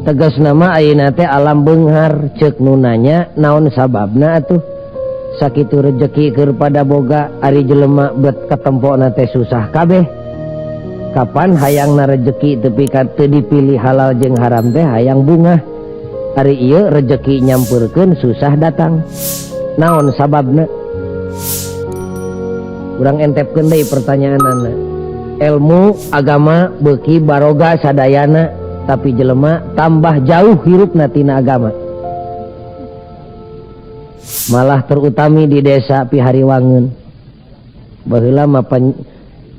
Tegas nama ayeuna teh alam beunghar ceuk nu nanya naon sababna atuh sakitu rejeki keur pada boga ari jelema bet katempona teh susah kabeh. Kapan hayangna rejeki tepi ka teu dipilih halal jeung haram teh hayang bungah. Ari ieu rejeki nyampeurkeun susah datang. Naon sababna? Urang entepkeun deui pertanyaanana. Ilmu agama beuki baroga sadayana tapi jelema tambah jauh hirupna tina agama. Malah terutami di desa Pihariwangeun. Baheula mah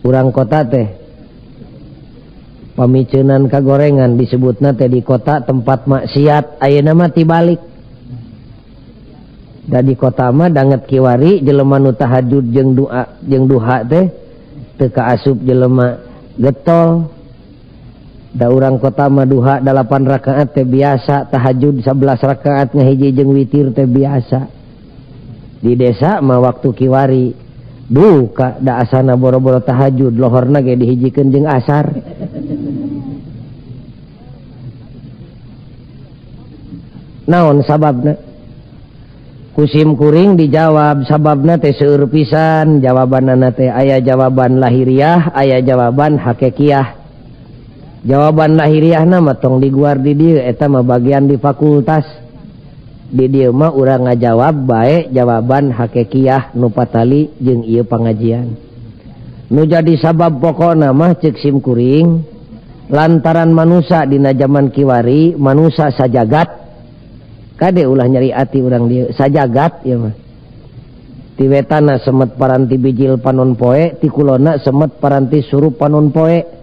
urang kota teh pamiceunan kagorengan disebutna teh di kota tempat maksiat, ayeuna mah tibalik. Da di kota mah danget kiwari jelema nu tahajud jeung doa jeung duha teh teu kaasup jelema getol. Da urang kota mah duha 8 rakaat teh biasa, tahajud 11 rakaat ngahiji jeung witir teh biasa. Di desa mah waktu kiwari duka da asana boro-boro tahajud lohorna ge dihijikeun jeung asar. Naon sababna? Kusim kuring dijawab sababna teh seueur pisan jawabanana teh aya jawaban lahiriah aya jawaban hakikiah. Jawaban lahiriahna mah tong diguar di dieu eta mah bagian di fakultas. Di dieu mah urang ngajawab bae jawaban hakikiah nu patali jeung ieu pangajian. Nu jadi sabab pokona mah ceuk sim kuring lantaran manusa dina jaman kiwari manusa sajagat. Kade ulah nyeri ati urang dieu sajagat ieu mah. Ti wetana semet paranti bijil panon poe, ti kulona semet paranti surup panon poe.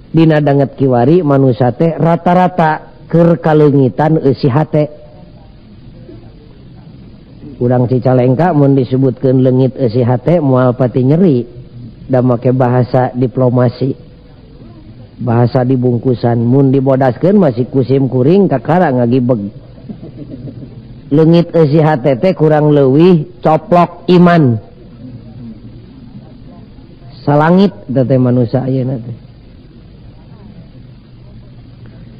Dina danget kiwari manusa teh rata-rata keur kaleungitan eusi hate. Urang Cicalengka mun disebutkeun leungit eusi hate moal pati nyeri da make bahasa diplomasi. Bahasa dibungkusan mun dibodaskeun masih kusim kuring kakara ngagibeg. Leungit eusi hate teh kurang leuwih coplok iman. Salangit teh manusa ayeuna teh.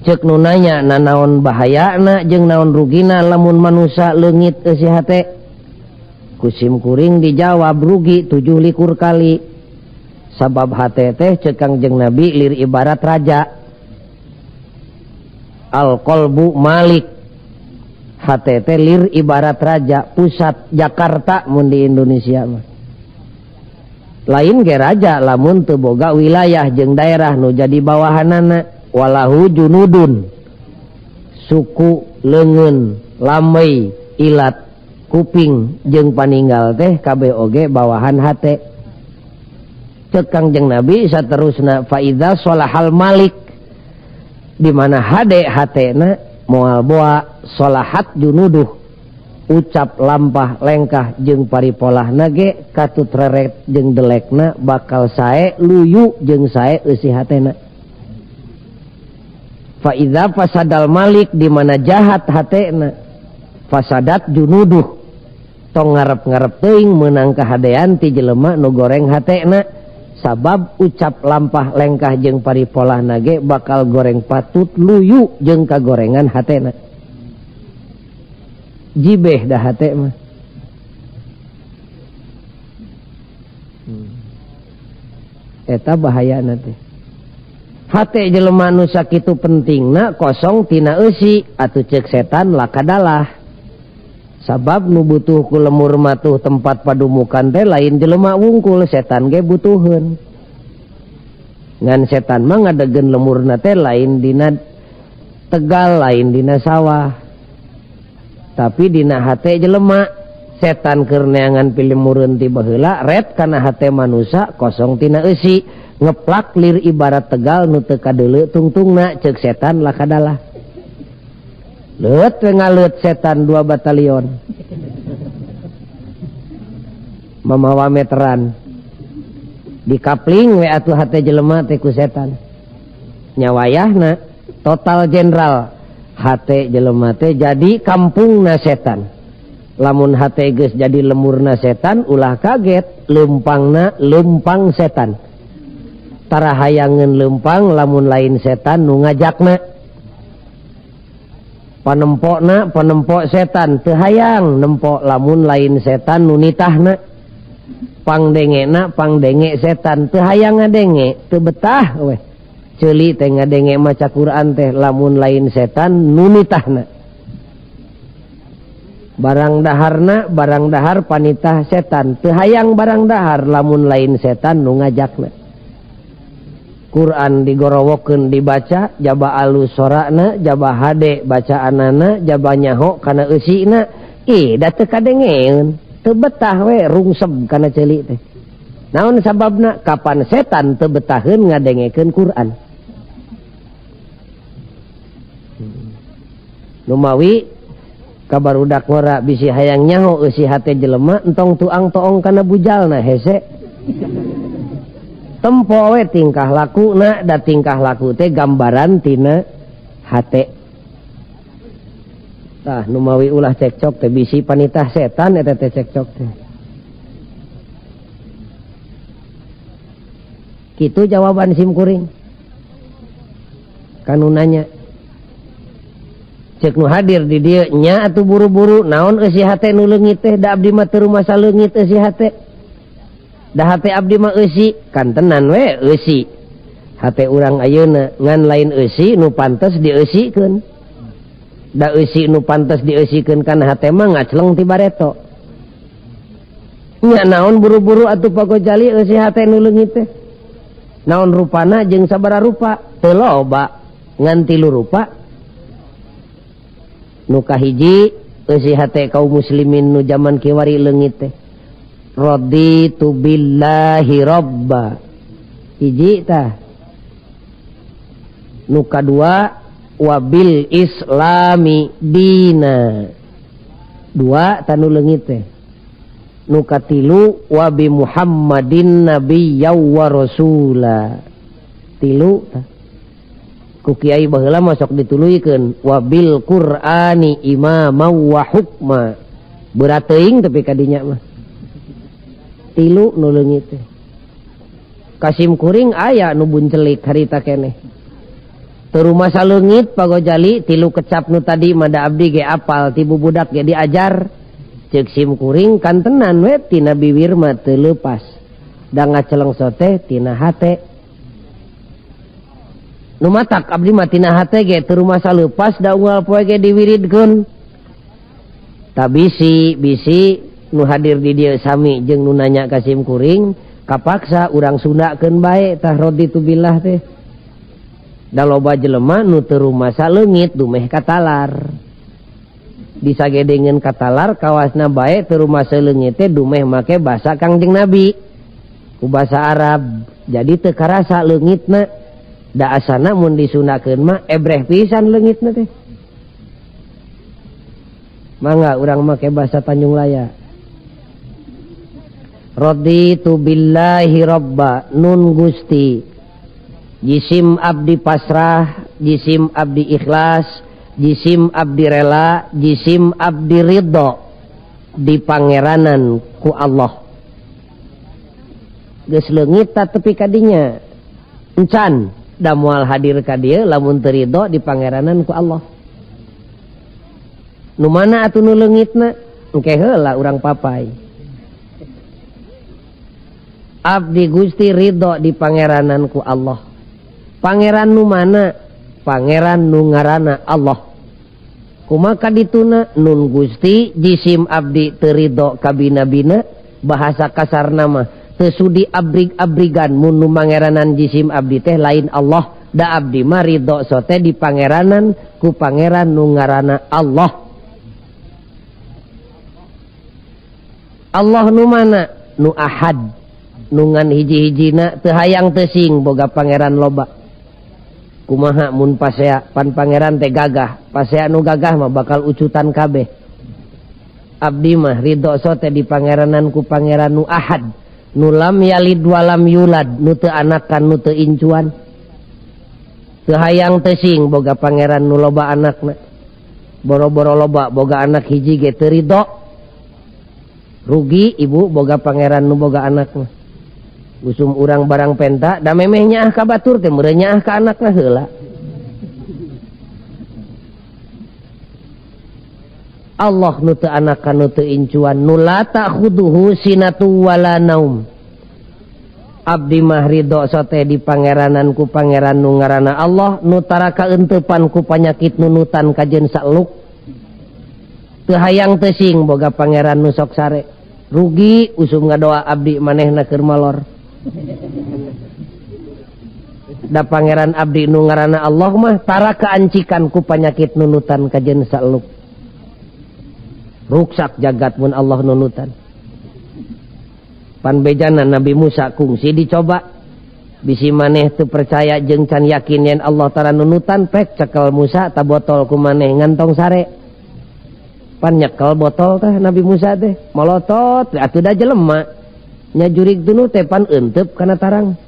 Ceuk nu nanya nanaon bahayana jeung naon rugina lamun manusa leungit eusi hate. Kusim kuring dijawab rugi 27 kali. Sabab hate teh ceuk Kangjeng Nabi lir ibarat raja. Al qalbu malik. Hate teh lir ibarat raja pusat Jakarta mun di Indonesia mah. Lain ge raja lamun teu boga wilayah jeung daerah nu jadi bawahanana. Walahu junudun suku leungeun lamei ilat kuping jeung paninggal teh kabeh oge bawahan hate. Ceuk Kangjeng Nabi saterusna faidza sholahal malik di mana hade hatena moal boa sholahat junuduh ucap lampah lengkah jeung paripolahna ge katut reret jeung delekna bakal sae luyu jeung sae eusi hatena. Fa idza fasadal malik di mana jahat hatena fasadat junuduh tong ngarep-ngarep teuing meunang kahadean ti jelema nu goreng hatena sabab ucap lampah lengkah jeung paripolahna ge bakal goreng patut luyu jeung kagorengan hatena. Jibeh dah hate mah. Eta bahayana teh. Hate jelema nu sakitu pentingna kosong tina eusi atuh ceuk setan lakadalah. Sabab nu butuh ku lemur matuh tempat padumukan teh lain jelema wungkul setan ge butuheun. Ngan setan mah ngadegen lemurna teh lain dina tegal lain dina sawah. Tapi dina hate jelema setan keur neangan pilemureun ti baheula ret kana hate manusa kosong tina eusi ngeplak lir ibarat tegal nu teu kadeuleu tungtungna ceuk setan lakadalah. Leut we ngaleut setan 2 batalion. Mamawa meteran. Dikapling we atuh hate jelema teh ku setan. Nyawayahna total jenderal hate jelema teh jadi kampungna setan. Lamun hate geus jadi lemurna setan ulah kaget leumpangna leumpang setan. Tara hayangeun leumpang lamun lain setan nu ngajakna. Panempokna panempok setan teu hayang nempok lamun lain setan nu nitahna. Pangdengena pangdenge setan teu hayang ngadenge teu betah weh. Ceuli teh ngadenge maca Quran teh lamun lain setan nu nitahna. Barang daharna barang dahar panitah setan teu hayang barang dahar lamun lain setan nu ngajakna. Quran digorowokeun dibaca jaba alus sorana jaba hade bacaanana jaba nyaho kana eusina ih da teu kadengeun teu betah we rungseb kana ceuli teh. Naon sababna kapan setan teu betaheun ngadengekeun Quran. Numawi kabarudak ngora bisi hayang nyaho eusi hate jelema entong tuang toong kana bujalna hese. Tempo we tingkah lakuna da tingkah laku teh gambaran tina hate. Tah numawi ulah cekcok teh bisi panitah setan eta teh cekcok teh. Kitu jawaban sim kuring. Kanu nanya. Cek nu hadir di dieu nya atuh buru-buru naon eusi hate nu leungit teh da abdi mah teu rumasa leungit eusi hate. Da hate abdi mah eusi kantenan we eusi. Hate urang ayeuna ngan lain eusi nu pantes dieusikeun. Da eusi nu pantes dieusikeun kana hate mah ngacleng ti bareto. Nya naon buru-buru atuh Pak Gojali eusi hate nu leungit teh. Naon rupana jeung sabaraha rupa? Teu loba ngan tilu rupa. Nu kahiji eusi hate kaum muslimin nu jaman kiwari leungit teh. Raditu billahi robba. Hiji tah. Nu kadua wabil islami dina. Dua tanu leungit teh. Nu katilu wabi Muhammadin nabiyya wa rasula. Tilu tah. Ku kiai baheula mah sok dituluykeun wabil Qur'ani imama wa hukma. Berat teuing tapi kadinya mah. Tilu nu leungit teh. Kasim kuring aya nu buncelik harita keneh. Teu rumasa leungit Pak Gojali tilu kecap nu tadi mah da abdi ge apal ti bubudak ge diajar. Ceuk sim kuring kantenan we tina biwir mah teu leupas. Da ngaceleng sote tina hate. Nu matak abdi mah tina hate ge teu rumasa leupas da unggal poe ge diwiridkeun. Ta bisi bisi nu hadir di dieu sami jeung nu nanya ka sim kuring kapaksa urang Sundakeun bae tah raditu billah teh. Da loba jelema nu teu rumasa leungit dumeh katalar. Disagedengeun katalar kawasna bae teu rumasa leungit teh dumeh make basa Kangjeng Nabi ku basa Arab. Jadi teu karasa leungitna. Da asana mun disundakeun mah ebreh pisan leungitna teh. Mangga urang make basa Tanjung Laya. Raditu billahi robba nun Gusti. Jisim abdi pasrah, jisim abdi ikhlas, jisim abdi rela, jisim abdi ridho di pangeranan ku Allah. Geus leungit tepi kadinya. Encan da moal hadir ka dieu lamun teu ridho di pangeranan ku Allah. Nu mana atuh nu leungitna? Engke heula urang papai. Abdi Gusti ridho di pangeranan ku Allah. Pangeran nu mana? Pangeran nu ngaranna Allah. Kumaha dituna nun Gusti jisim abdi teu ridho ka bina-bina, bahasa kasarna mah teu sudi abrig-abrigan mun nu mangeranan jisim abdi teh lain Allah. Da abdi mah ridho sote di pangeranan ku pangeran nu ngaranna Allah. Allah nu mana? Nu ahad. Nungan hiji-hijina teu hayang teu sing boga pangeran loba. Kumaha mun pasea pan pangeran teh gagah, pasea nu gagah mah bakal ucutan kabeh. Abdi mah ridho sote di pangeranan ku pangeran nu ahad, nu lam yalid walam yulad, nu teu anakan nu teu incuan. Teu hayang teu sing boga pangeran nu loba anakna. Boro-boro loba boga anak hiji ge teu ridho. Rugi ibu boga pangeran nu boga anakna. Usum urang barang penta da memeh nyaah ka batur teh meureun nyaah ka anakna heula. Allah nu teu anakan nu teu incuan nu la ta'khuduhu sinatu wala naum. Abdi mah ridho sote di pangeranan ku pangeran nu ngaranna Allah nu tara kaeuntepan ku panyakit nunutan kajeun saeluk. Teu hayang teu sing boga pangeran nu sok sare. Rugi usum ngadoa abdi manehna keur malor. Da pangeran abdi nu ngaranna Allah mah tara kaancikan ku panyakit nunutan kajeun saeluk. Ruksak jagat mun Allah nunutan. Panbejana Nabi Musa kungsi dicoba. Bisi maneh teu percaya jeung can yakin yen Allah tara nunutan pek cekel Musa ta botol ku maneh ngantong sare. Pan nyekel botol teh Nabi Musa teh molotot atuh da jelema. Nya jurig tunu teh pan euteup kana tarang.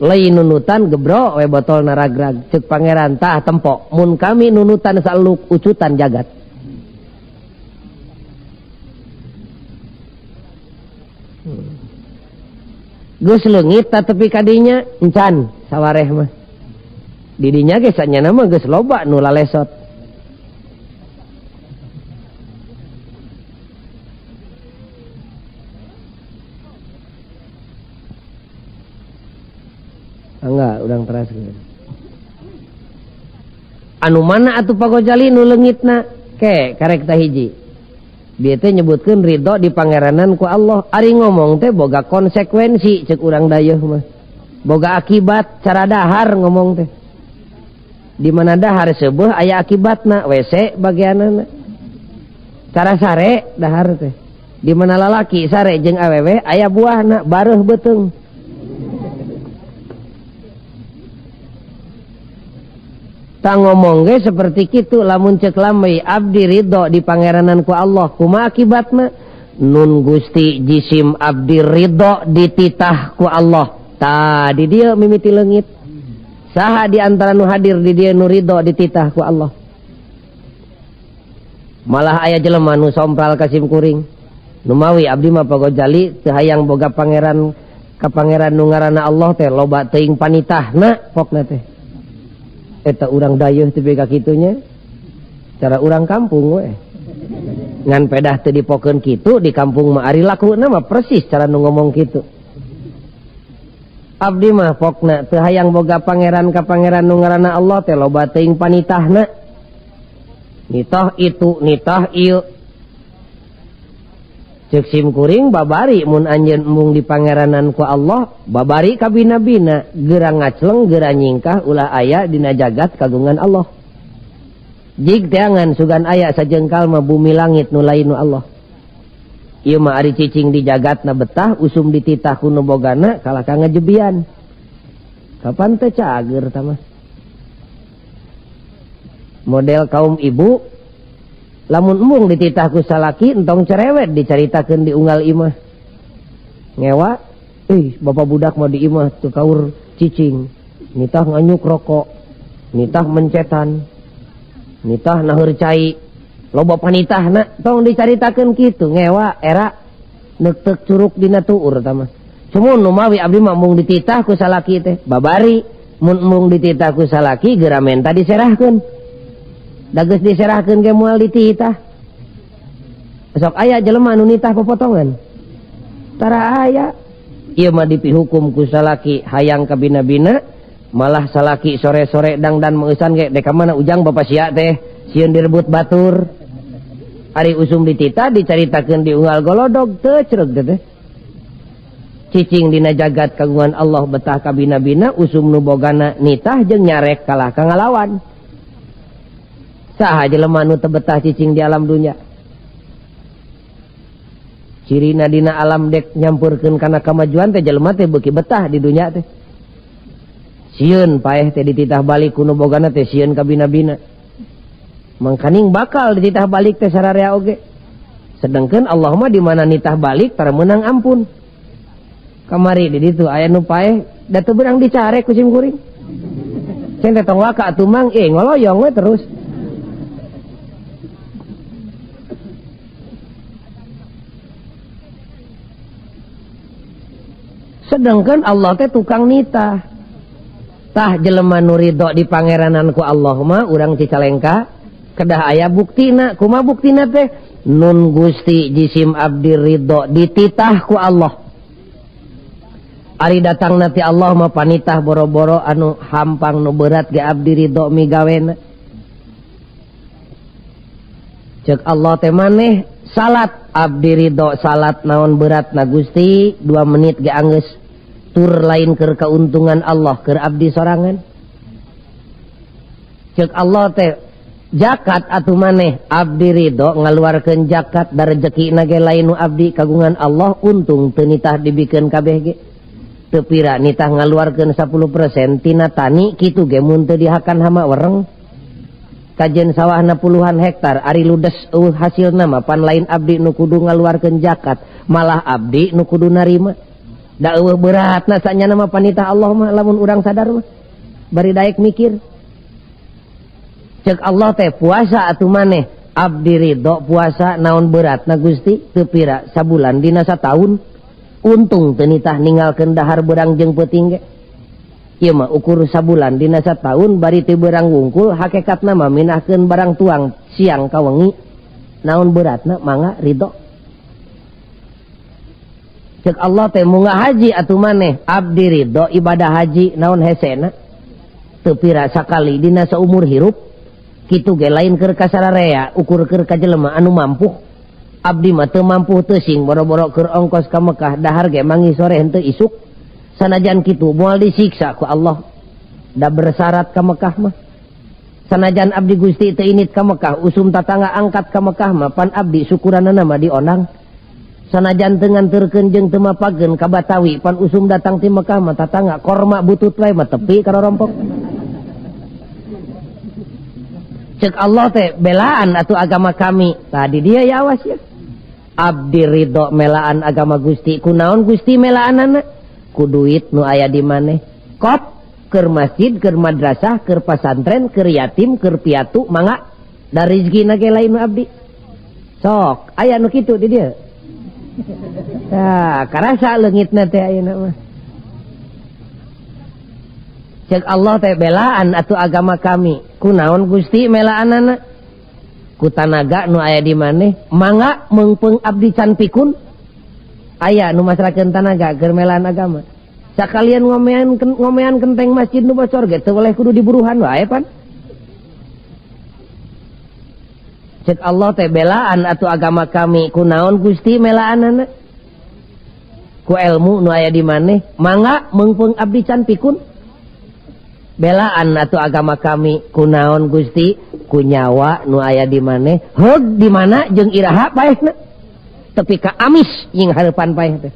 Lain nunutan gebro we botol naragrag ceuk pangeran tah tempo mun kami nunutan saluk ucutan jagat. Geus leungit tepi kadinya encan sawareh mah. Didinya ge sanyana mah geus loba nu lalesot. Enggak, urang teraskeun. Anu mana atuh Pak Gojali nu leungitna? Ke karek tah hiji. Dia teh nyebutkeun ridho di pangeranan ku Allah. Ari ngomong teh boga konsekuensi cek urang dayeuh mah. Boga akibat cara dahar ngomong teh. Di mana dahar seubeuh aya akibatna WC bagianana. Cara sare dahar teh. Di mana lalaki sare jeung awewe aya buahna bareuh beuteung. Ta ngomong ge seperti kitu lamun ceuk lamai abdi ridho di pangeranan ku Allah kumaha akibatna nun Gusti jisim abdi ridho dititah ku Allah. Tah di dieu mimiti leungit. Saha di antara nu hadir di dieu nu ridho dititah ku Allah? Malah aya jelema nu sompral ka sim kuring. Nu mawi abdi mah Pagojali teu hayang boga pangeran ka pangeran nu ngaranna Allah teh loba teuing panitahna pokna teh. Eta urang dayeuh teh ka kitunya. Cara urang kampung we. Ngan pedah teu dipokeun kitu di kampung mah ari lakuna mah persis cara nu ngomong kitu. Abdi mah pokna teu hayang boga pangeran ka pangeran nu ngaranna Allah teh loba teuing panitahna. Nitah itu nitah ieu. Ceuk sim kuring babari mun anjeun embung di pangeranan ku Allah babari kabina-bina geura ngacleng geura nyingkah ulah aya dina jagat kagungan Allah. Jig teangan sugan aya sajengkal mah bumi langit nu lain nu Allah. Ieu mah ari cicing di jagatna betah usum dititah ku nu bogana kalah ka ngajebian. Kapan teh cager tah mah. Model kaum ibu lamun embung dititah ku salaki entong cerewet dicaritakeun di unggal imah. Ngewa, ih bapak budak mah di imah teu kaur cicing, nitah nganyuk rokok, nitah mencetan, nitah naheur cai, loba panitahna tong dicaritakeun kitu ngewa era neuteuk curug dina tuur tah mah. Cumun nu mawi abdi mah embung dititah ku salaki teh babari, mun embung dititah ku salaki geura menta diserahkeun. Da geus diserahkeun ge moal dititah. Sok aya jelema nu nitah popotongan. Tara aya. Ieu mah dipihukum ku salaki hayang kabina-bina, malah salaki sore-sore dangdan meusan ge dek ka mana ujang bapa sia teh sieun direbut batur. Ari usum dititah dicaritakeun di unggal golodog teu cereg teh. Cicing dina jagat kagungan Allah betah kabina-bina usum nu bogana nitah jeung nyarek kalah ka ngalawan. Saha jelema nu teu betah cicing di alam dunya. Cirina dina alam dek nyampurkeun kana kamajuan teh jelema teh beuki betah di dunya teh. Sieun paeh teh dititah balik ku nu bogana teh sieun kabina-bina. Mangkaning bakal dititah balik teh sararea oge. Sedengkeun Allah mah di mana nitah balik tara meunang ampun. Kamari di ditu aya nu paeh da teu beurang dicarek ku sim kuring. Cen teh tong waka atuh mang ngoloyong we terus. Sedangkan Allah teh tukang nitah. Tah jelema nu ridho di pangeranan ku Allah mah urang Cicalengka kedah aya buktina. Kumaha buktina teh? Nun Gusti jisim abdi ridho dititah ku Allah. Ari datang nanti Allah mah panitah boro-boro anu hampang nu berat ge abdi ridho migawena. Cek Allah teh maneh salat abdi ridho salat naon berat na Gusti 2 menit ge anggeus tur lain keur keuntungan Allah keur abdi sorangan. Cek Allah teh zakat atuh maneh abdi ridho ngaluarkeun zakat da rejekina ge lain nu abdi kagungan Allah untung teu nitah dibikeun kabeh ge. Teu pira nitah ngaluarkeun 10% tina tani kitu ge mun teu dihakan hama wereng. Kajen sawahna puluhan hektar ari ludes eueuh hasilna mah pan lain abdi nu kudu ngaluarkeun zakat malah abdi nu kudu narima. Da eueuh beratna sanyana mah panitah Allah mah lamun urang sadar mah bari daek mikir. Cek Allah teh puasa atuh maneh abdi ridho puasa naon beratna Gusti teu pira sabulan dina sataun untung teu nitah ninggalkeun dahar beurang jeung peuting ge. Ieu mah ukur sabulan dina sataun bari teu beurang wungkul hakikatna mah minahkeun barang tuang siang ka wengi naon beratna mangga ridho. Cek Allah teh munggah haji atuh maneh abdi ridho ibadah haji naon hesena teu pira sakali dina saumur hirup kitu ge lain keur ka sararea ukur keur ka jelema anu mampu. Abdi mah teu mampu teu sing boro-boro keur ongkos ka Mekah dahar ge mangi sore henteu isuk. Sanajan kitu moal disiksa ku Allah da bersyarat ka Mekah mah. Sanajan abdi Gusti teu init ka Mekah usum tatangga angkat ka Mekah mah pan abdi syukuranana mah diondang. Sanajan teu nganterkeun jeung teu mapageun ka Batawi pan usum datang ti Mekah mah tatangga korma butut wae mah tepi ka rorompok. Cek Allah teh belaan atuh agama kami. Tadi dia ya awas ya. Abdi ridho melaan agama Gusti. Kunaon Gusti melaanana? Ku duit nu aya di maneh. Kop keur masjid, keur madrasah, keur pasantren, keur yatim, keur piatu, mangga da rezekina ge lain nu abdi. Sok aya nu kitu di dieu. Tah, karasa leungitna teh ayeuna mah. Cek Allah teh belaan atuh agama kami. Kunaon Gusti melaanana? Ku tanaga nu aya di maneh, mangga meungpeung abdi can pikun. Aya nu masrakeun tanaga keur melaan agama. Sakalian ngomean kenteng masjid nu bocor ge teu boleh kudu diburuhan wae pan. Cek Allah teh belaan atuh agama kami. Kunaon Gusti melaanana? Ku ilmu nu aya di maneh, mangga meungpeung abdi can pikun. Belaan atuh agama kami. Kunaon Gusti? Ku nyawa nu aya di maneh, heug di mana jeung iraha paehna. Tepi ka amis jeung hareupan paeh teh.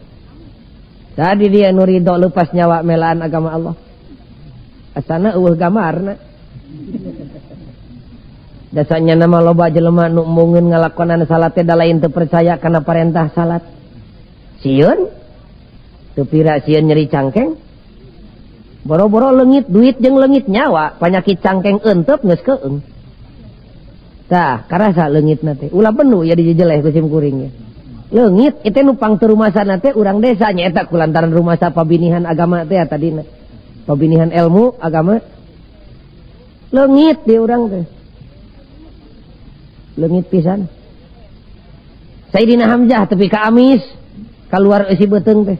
Tadi dia nu ridho lepas nyawa melaan agama Allah. Asana eueuh gambarna. Dasanya nama loba jelema nu embungeun ngalakonan salat teh da lain teu percaya kana parentah salat. Sieun teu pira sieun nyeri cangkeng. Boro-boro leungit duit jeung leungit nyawa, panyakit cangkeng eenteup geus keung. Tah, karasa leungitna teh. Ulah penuh ya dijejeleh ku sim kuring ge. Leungit itu nu pang teu rumasana teh urang desa nya eta kulantaran rumasa pabinihan agama teh tadina. Pabinihan ilmu agama. Leungit di urang teh. Leungit pisan. Sayyidina Hamzah tepi ka amis kaluar eusi beuteung teh.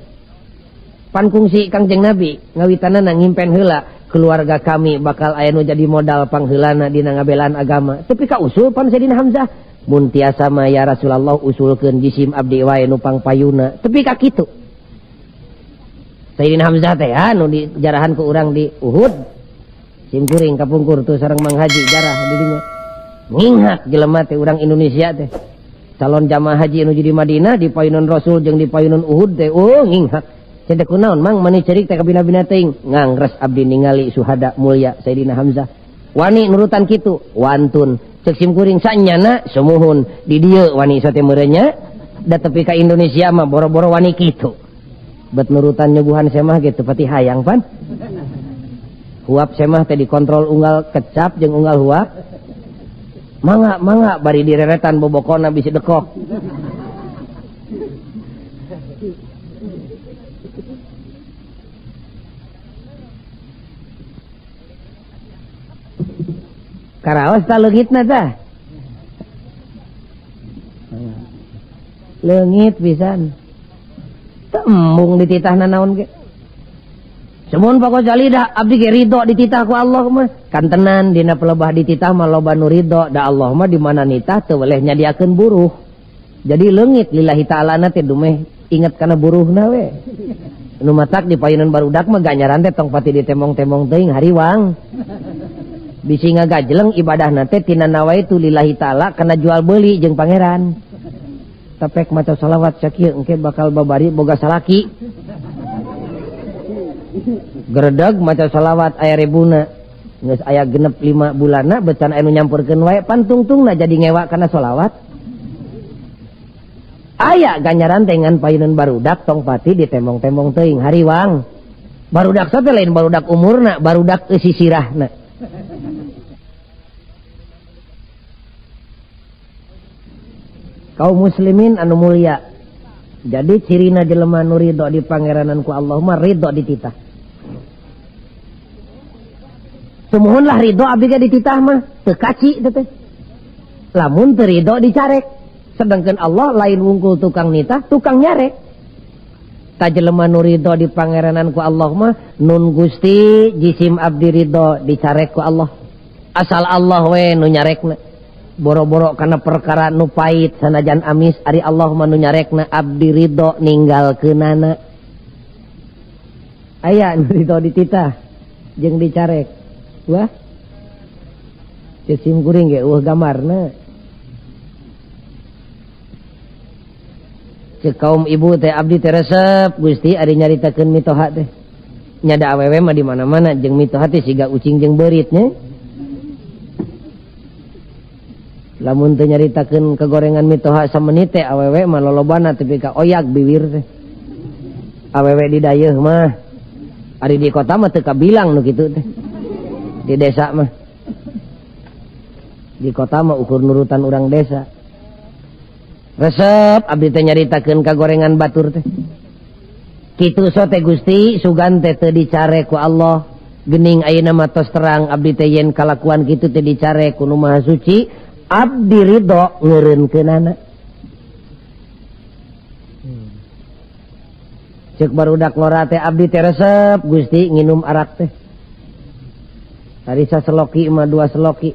Pan kungsi Kangjeng Nabi ngawitanana ngimpen heula keluarga kami bakal aya nu jadi modal pangheulana dina ngabelaan agama. Tepi ka usul pan Sayyidina Hamzah mun tiasa mah ya Rasulullah usulkeun jisim abdi wae nu pangpayuna. Tepi ka kitu. Sayyidina Hamzah teh anu dijarahan ku urang di Uhud. Sim kuring kapungkur tuh sareng Mang Haji jarah di dinya. Nginghak jelema teh urang Indonesia teh. Calon jamaah haji nu di Madinah di payunan Rasul jeung di payunan Uhud teh oh nginghak. Cedek kunaon mang mani cerik teh kabina-bina teuing ngangres abdi ningali suhada mulia Sayyidina Hamzah. Wani nurutan kitu wantun cek sim kuring sanyana sumuhun di dieu wani sate meureunnya da tepi ka Indonesia mah boro-boro wani kitu. Bet nurutan nyuguhan semah ge teu pati hayang pan. Huap semah teh dikontrol unggal kecap jeung unggal huap. Mangga mangga bari direretan bobokona bisi dekok. Karaos ta leungitna tah. Leungit pisan. Teu embung dititahna naon ge. Semun Pak Ghazali dah abdi ge ridho dititah ku Allah mah. Kantenan dina pelebah dititah mah loba nu ridho, da Allah mah di mana nitah teu weleh nyadiakeun buruh. Jadi leungit lillahi ta'ala na teh dumeh inget kana buruhna we. Nu matak di payunan barudak mah ganjaran teh tong pati ditemong-temong teuing hariwang. Bisi ngagajleng ibadahna teh tina nawaitu lillahi ta'ala kana jual beuli jeung pangeran. Tapek maca salawat sakieu engke bakal babari boga salaki. Gredeg maca salawat aya rebuna. Geus aya genep 5 bulanna becan aya nu nyampurkeun wae pantungtungna jadi ngewa kana salawat. Aya ganjaran teh ngan payunan barudak tong pati ditemong-temong teuing hariwang. Barudak teh lain barudak umurna, barudak eusi sirahna. Kaum muslimin anu mulia. Jadi cirina jelema nu ridho di pangeranan ku Allah mah ridho dititah. Sumuhunlah ridho abdi ge dititah mah teu kaci teh. Lamun teu ridho dicarek. Sedangkan Allah lain wungkul tukang nitah, tukang nyarek. Ta jelema nu ridho di pangeranan ku Allah mah nun Gusti jisim abdi ridho dicarek ku Allah. Asal Allah we nu nyarekna. Boro-boro kana perkara nu pahit sanajan amis ari Allah mah nu nyarekna abdi ridho ninggalkeunana. Aya nu ridho dititah jeung dicarek. Wah. Cesim kuring ge eueuh gambarna. Cek kaum ibu teh abdi teh resep Gusti ari nyaritakeun mitoha teh. Nya da awewe mah di mana-mana jeung mitoha teh siga ucing jeung beurit nya. Lamun teu nyaritakeun kegorengan mitoha samenit teh awewe mah lolobana tepi ka oyak biwir teh. Awewe di dayeuh mah ari di kota mah teu kabilang nu kitu teh. Di desa mah. Di kota mah ukur nurutan urang desa. Resep abdi teh nyaritakeun kagorengan batur teh. Kitu so teh Gusti sugan teh teu dicare ku Allah. Geuning ayeuna mah tos terang abdi teh yen kalakuan kitu teh dicare ku Nu Maha Suci, abdi ridho ngeureunkeunana. Ceuk barudak ngora teh abdi teh resep Gusti nginum arak teh. Tadi saseloki mah 2 seloki.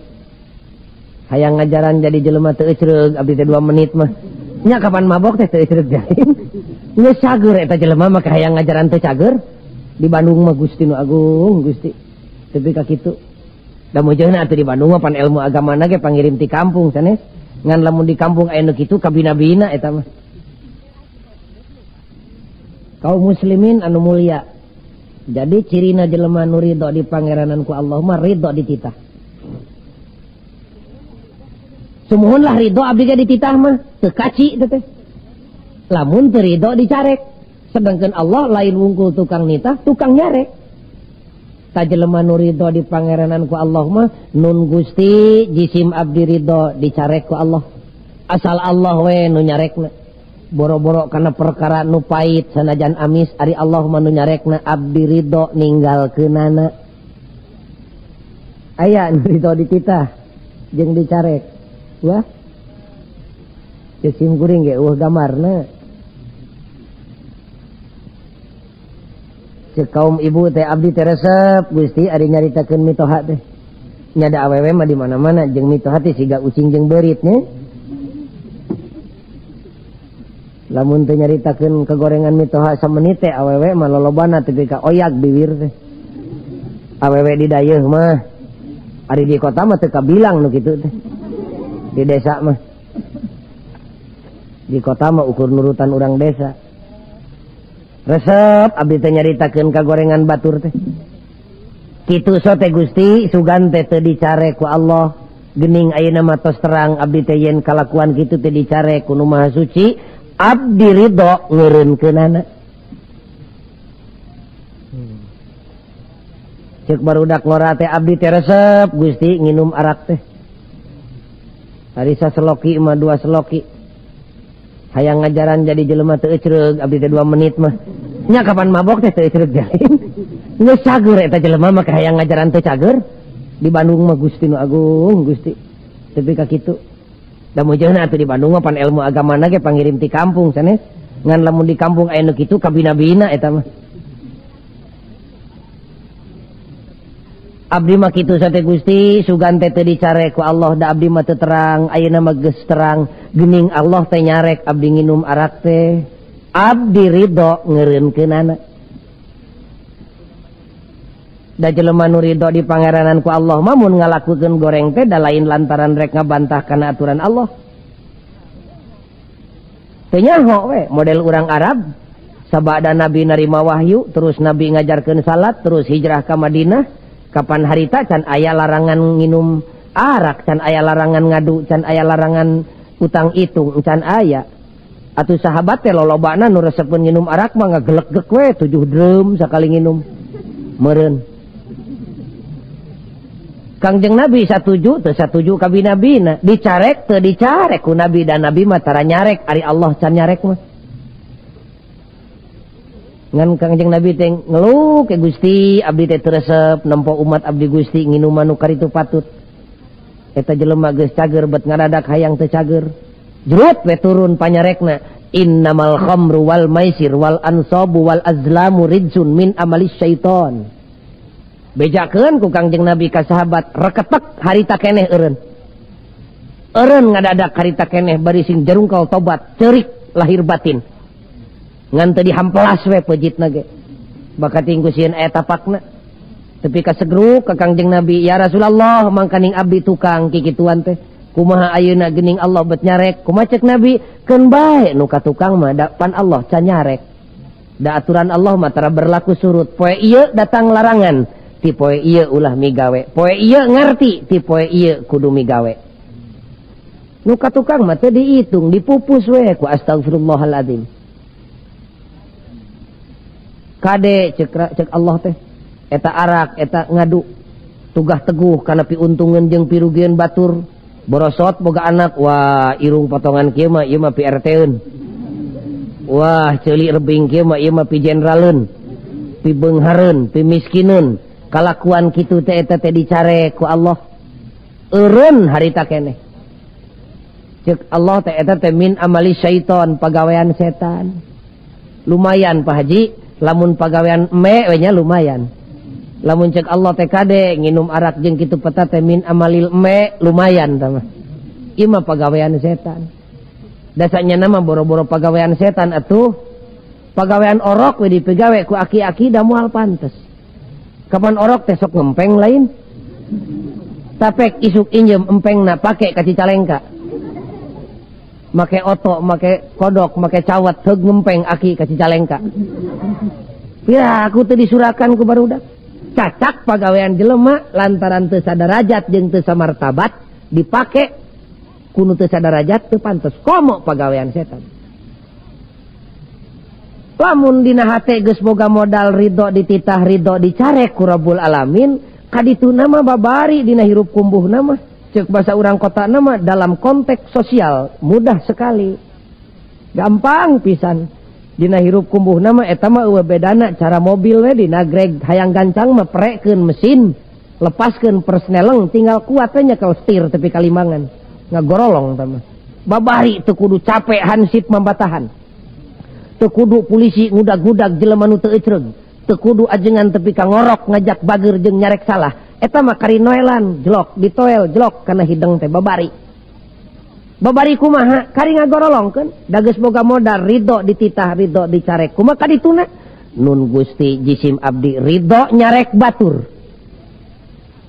Hayang ngajaran jadi jelema teu ecreug abdi teh 2 menit mah. Nya kapan mabok teh teu ecreug jaing. Geus cager eta jelema mah hayang ngajaran teu cager. Di Bandung mah Gusti nu agung Gusti. Tepi ka kitu. Da meujeuna atuh di Bandung mah pan ilmu agamana ge pangirim ti kampung sanes. Ngan lamun di kampung aya nu kitu kabina-bina eta mah. Kaum muslimin anu mulia. Jadi cirina jelema nu ridho di pangeranan ku Allah mah ridho dititah. Sumuhunlah ridho abdi ge dititah mah teu kaci teh. Lamun teu ridho dicarek. Sedangkan Allah lain wungkul tukang nitah, tukang nyarek. Ta jelema nu ridho di pangeranan ku Allah mah nun Gusti jisim abdi ridho dicarek ku Allah. Asal Allah we nu nyarekna. Boro-boro kana perkara nu pahit sanajan amis ari Allah mah nu nyarekna abdi ridho ninggalkeunana. Aya nu ridho dititah jeung dicarek. Wah. Cesim kuring ge eueuh gambarna. Ceuk kaum ibu teh abdi teh resep Gusti ari nyaritakeun mitoha teh. Nya da awewe mah di mana-mana jeung mitoha teh siga ucing jeung beurit nya. Lamun teu nyaritakeun kegorengan mitoha samenit teh awewe mah lolobana tepi ka oyak biwir teh. Awewe di dayeuh mah ari di kota mah teu kabilang nu kitu teh. Di desa mah. Di kota mah ukur nurutan urang desa. Resep abdi teh nyaritakeun kagorengan batur teh. Kitu so teh Gusti sugan teh teu dicare ku Allah. Geuning ayeuna mah tos terang abdi teh yen kalakuan kitu teh dicare ku Nu Maha Suci, abdi ridho ngeureunkeunana. Ceuk barudak ngora teh abdi teh resep Gusti nginum arak teh. Tadi saseloki mah 2 seloki. Hayang ngajaran jadi jelema teu ecreug abdi teh 2 menit mah. Nya kapan mabok teh teu ecreug jaing. Geus cager eta jelema mah hayang ngajaran teu cager. Di Bandung mah Gusti nu agung Gusti. Tepi ka kitu. Da mujeuhna atuh di Bandung mah pan ilmu agamana ge pangirim ti kampung sanes. Ngan lamun di kampung aya nu kitu kabina-bina eta mah. Abdi mah kitu sate Gusti, sugan teh teu dicarek ku Allah da abdi mah teu terang, ayeuna mah geus terang, geuning Allah teh nyarek abdi nginum arak teh. Abdi ridho ngeureunkeunana. Da jelema nu ridho di pangeranan ku Allah mah mun ngalakukeun goreng teh da lain lantaran rek ngabantah kana aturan Allah. Teu nyaho we model urang Arab sabada Nabi narima wahyu terus Nabi ngajarkeun salat terus hijrah ka Madinah kapan harita can aya larangan nginum arak can aya larangan ngadu can aya larangan utang itung can aya. Atuh sahabat teh lolobana nu resepeun nginum arak mah ngagelegeg we 7 drum sakali nginum meureun. Kangjeng Nabi satuju teu satuju ka binabina dicarek teu dicarek ku Nabi dan Nabi mah tara nyarek ari Allah can nyarek mah. Ngan Kangjeng Nabi teh ngeluh ke Gusti abdi teh teu resep nempo umat abdi Gusti nginuman nu karitu patut. Eta jelema geus cager bet ngadadak hayang teu cager. Jurut we turun panyarekna innamal khamru wal maisir wal ansabu wal azlamu rijsun min amalis syaiton. Bejakeun ku Kangjeng Nabi ka sahabat reketek harita keneh eureun. Eureun ngadadak harita keneh bari sing jerungkal tobat ceurik lahir batin. Ngan teu dihampelas we peujitna ge. Bakating ku sieun aya tapakna. Tepi ka segruk ka Kangjeng Nabi ya Rasulullah mangkaning abdi tukang kikituan teh. Kumaha ayeuna geuning Allah bet nyarek. Kumaha cek Nabi keun bae nu ka tukang mah da pan Allah can nyarek. Da aturan Allah mah tara berlaku surut. Poe ieu datang larangan. Ti poe ieu ulah migawe. Poe ieu ngarti ti poe ieu kudu migawe. Nu ka tukang mah teu diitung, dipupus we ku astagfirullahaladzim. Kade cek Allah teh eta arak eta ngadu tugah teguh kana piuntungeun jeung pirugieun batur. Borosot boga anak wah irung potongan kieu mah ieu mah pi RT-eun. Wah ceuli rebing kieu mah ieu mah pi jenderaleun. Pi beunghareun, pi miskineun. Kalakuan kitu teh eta teh dicarek ku Allah. Eureun harita keneh. Cek Allah teh eta teh min amali syaiton, pagawean setan. Lumayan Pak Haji, lamun pagawean eme we nya lumayan. Lamun cek Allah teh kade nginum arak jeung kitu peta teh min amalil eme lumayan tah mah. Ieu mah pagawean setan. Dasanya nama boro-boro pagawean setan atuh. Pagawean orok we dipigawe ku aki-aki da moal pantes. Kapan orok teh sok ngempeng lain. Tapek isuk injem empengna pake ka Cicalengka. Make oto, make kodok, make cawat heug ngempeng aki ka Cicalengka. Pira aku teu disurakan ku barudak. Cacak pagawean jelema lantaran teu sadarajat jeung teu samartabat dipake ku nu teu sadarajat teu pantes komo pagawean setan. Lamun dina hate geus boga modal ridho dititah ridho dicarek ku Rabbul Alamin kadituna mah babari dina hirup kumbuhna mah ceuk basa urang kota na mah dalam konteks sosial mudah sekali gampang pisan dina hirup kumbuhna mah eta mah eueuh bedana cara mobil we dina greg hayang gancang mah prekeun mesin lepaskeun persneleng tinggal kuat we nyekel setir tepi ka limangan ngagorolong tah mah babari teu kudu capek hansip mambatahan teu kudu polisi ngudag-ngudag jelema nu teu ecreug teu kudu ajengan tepi ka ngorok ngajak bager jeung nyarek salah eta mah kari noelan jelok ditoel jelok kana hideng teh babari babari kumaha kari ngagorolongkeun da geus boga modal ridho dititah ridho dicarek kumaha kadituna nun Gusti jisim abdi ridho nyarek batur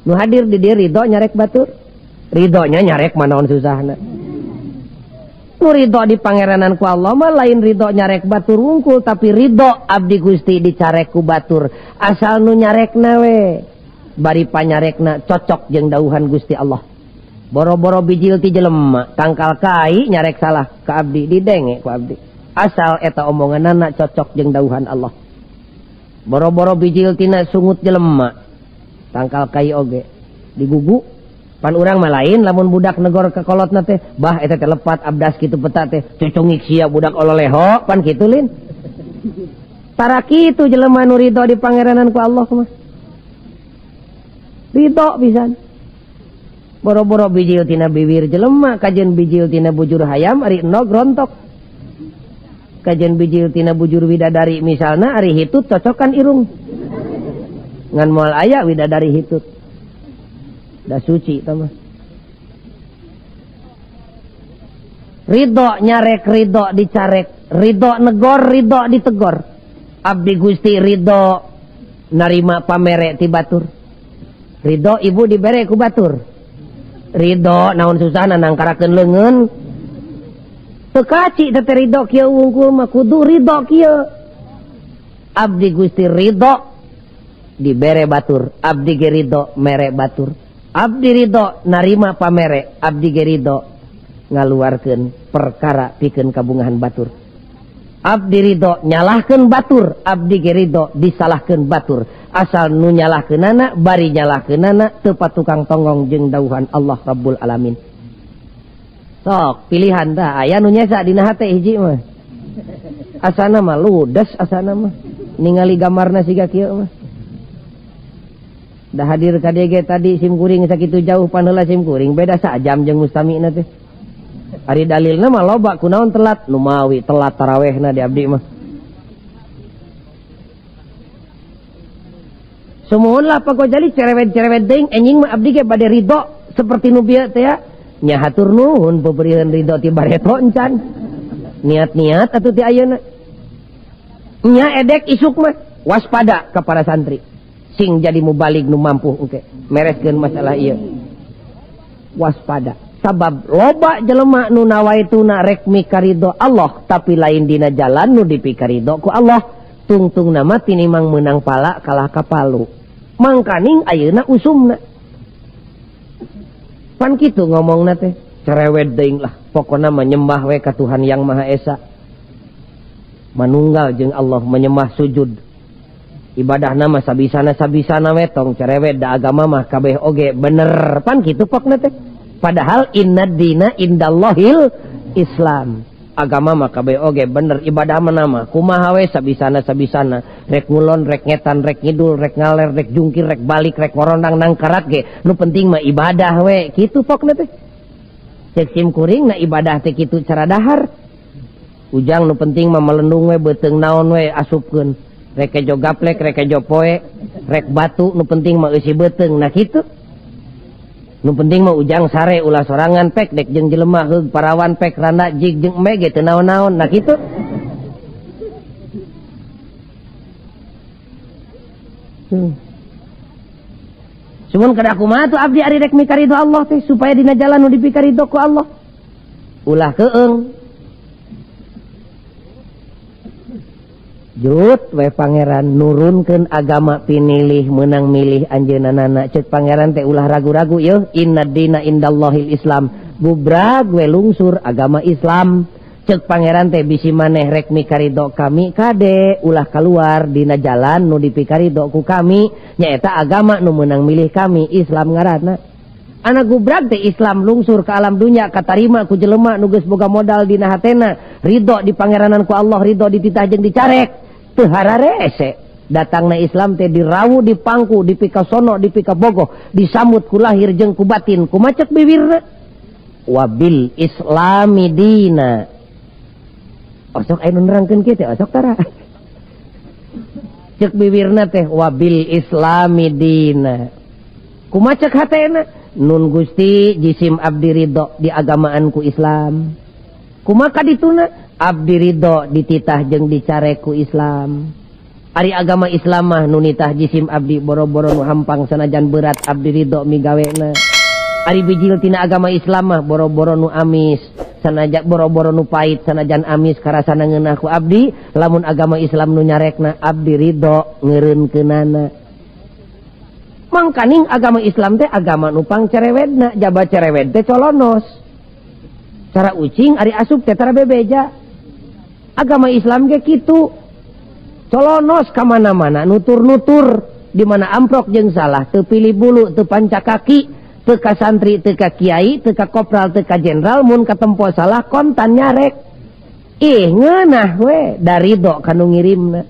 nu hadir di dieu ridho nyarek batur ridhonya nyarek manaon susahna. Nu ridho di pangeranan ku Allah mah lain ridho nyarek batur wungkul tapi ridho abdi Gusti dicarek ku batur asal nu nyarekna we bari panyarekna cocok jeung dauhan Gusti Allah. Boro-boro bijil ti jelema tangkal kai nyarek salah ka abdi didenge ku abdi asal eta omonganana cocok jeung dauhan Allah. Boro-boro bijil tina sungut jelema tangkal kai oge digugu. Pan urang mah lain lamun budak negor ka kolotna teh bah eta teh lepat abdas kitu peta teh cucungik sia budak ololeho pan kitu lin. Tara kitu jelema nu ridho di pangeranan ku Allah mah. Ridho pisan. Boro-boro bijil tina bibir jelema kajen bijil tina bujur hayam ari endog rontok. Kajen bijil tina bujur widadari misalna ari hitut cocokan irung. Ngan moal aya widadari hitut. Da suci tah mah. Ridho nyarek, ridho dicarek, ridho negor, ridho ditegor. Abdi Gusti ridho narima pamere ti batur. Ridho ibu dibere ku batur. Ridho naon susahna nangkarakeun leungeun. Teu kaci teh ridho kieu wungkul mah kudu ridho kieu. Abdi Gusti ridho dibere batur, abdi ge ridho mere batur. Abdi ridho narima pamere, abdi ge ridho ngaluarkeun perkara pikeun kabungahan batur. Abdi ridho nyalahkeun batur, abdi ge ridho disalahkeun batur. Asal nu nyalahkeunana bari nyalahkeunana teu patukang tonggong jeung dawuhan Allah Rabbul Alamin. Sok pilihan tah aya nu nyesa dina hate hiji mah. Asana mah ludes asana mah ningali gambarna siga kieu mah. Da hadir ka dieu ge tadi sim kuring sakitu jauh panheula sim kuring beda sajam jeung mustamina teh. Ari dalilna mah loba kunaon telat nu mawi telat tarawehna di abdi mah. Sumuhun lah Pak Gojali cerewet-cerewet deing enjing mah abdi ge bade ridho seperti nu bieu teh ya. Nya hatur nuhun peupeuriheun ridho ti bareto encan. Niat-niat atuh ti ayeuna. Nya edek isuk mah waspada ka para santri. Sing jadi mubalig nu mampu engke mereskeun masalah ieu. Waspada. Sabab loba jelema nu nawaituna rek mikaridho Allah tapi lain dina jalan nu dipikaridho ku Allah. Tungtung nama tinimang meunang pala kalah ka palu. Mangkaning ayeuna usumna. Pan kitu ngomongna teh cerewet deing lah pokona mah nyembah we ka Tuhan Yang Maha Esa. Manunggal jeung Allah menyembah sujud. Ibadahna mah sabisana-sabisana we tong cerewet da agama mah kabeh oge bener. Pan kitu pokna teh. Padahal inna dina indallahil Islam. Agama mah kabeh oge bener, ibadah mah nama kumaha we sabisana-sabisana, rek ngulon, rek ngetan, rek ngidul, rek ngaler, rek jungkir, rek balik, rek ngorondang nangkarat ge, nu penting mah ibadah we, kitu pokna teh. Cek sim kuring na ibadah teh kitu cara dahar. Ujang nu penting mah melendung we beuteung naon we asupkeun. Rek kejo gaplek, rek kejo poe, rek batu nu penting mah eusi beuteung, nah kitu. Nu penting mah ujang sare ulah sorangan pek dek jeung jelema heug parawan pek randa jig jeung embe ge teu naon-naon, nah kitu. Cuman kada kumaha tuh abdi ari rek mikaridho Allah teh supaya dina jalan nu dipikaridho ku Allah. Ulah keung. Jut we pangeran nurunkeun agama pinilih meunang milih anjeunna. Ceuk pangeran teh ulah ragu-ragu yeuh inna dina indallahil Islam. Gubrag we lungsur agama Islam. Ceuk pangeran teh bisi maneh rek mikaridho kami kade ulah kaluar dina jalan nu dipikaridho ku kami nyaeta agama nu meunang milih kami Islam ngaranna. Anak gubrag teh Islam lungsur ke alam dunya katarima ku jelema nu geus boga modal dina hatena ridho di pangeranan ku Allah ridho dititah jeung dicarek. Teu hararese datangna Islam teh dirawu dipangku dipikasono dipikabogoh disambut ku lahir jeung ku batin kumacek bibirna wabil islami dina. Osok aya nu nerangkeun kieu teh osok tara. Cek bibirna teh wabil islami dina. Kumacek hatena nun Gusti jisim abdi ridho di agamaan ku Islam. Kumaka dituna abdi ridho dititah jeung dicarek ku Islam. Ari agama Islam mah nu nitah jisim abdi boro-boro nu hampang sanajan berat abdi ridho migawena. Ari bijil tina agama Islam mah boro-boro nu amis sanajan boro-boro nu pait sanajan amis karasana ngeunah ku abdi, lamun agama Islam nu nyarekna abdi ridho ngeureunkeunana. Mangkaning agama Islam teh agama nu pangcerewedna, jaba cerewed teh colonos. Cara ucing ari asup teh tara bebeja. Agama Islam ge kitu. Colonos ka mana-mana, nutur-nutur di mana amprok jeung salah, teu pilih bulu, teu panca kaki, teu ka santri, teu ka kiai, teu ka kopral, teu ka jenderal, mun katempo salah kontan nyarek. Ih ngeunah we da ridho ka nu ngirimna.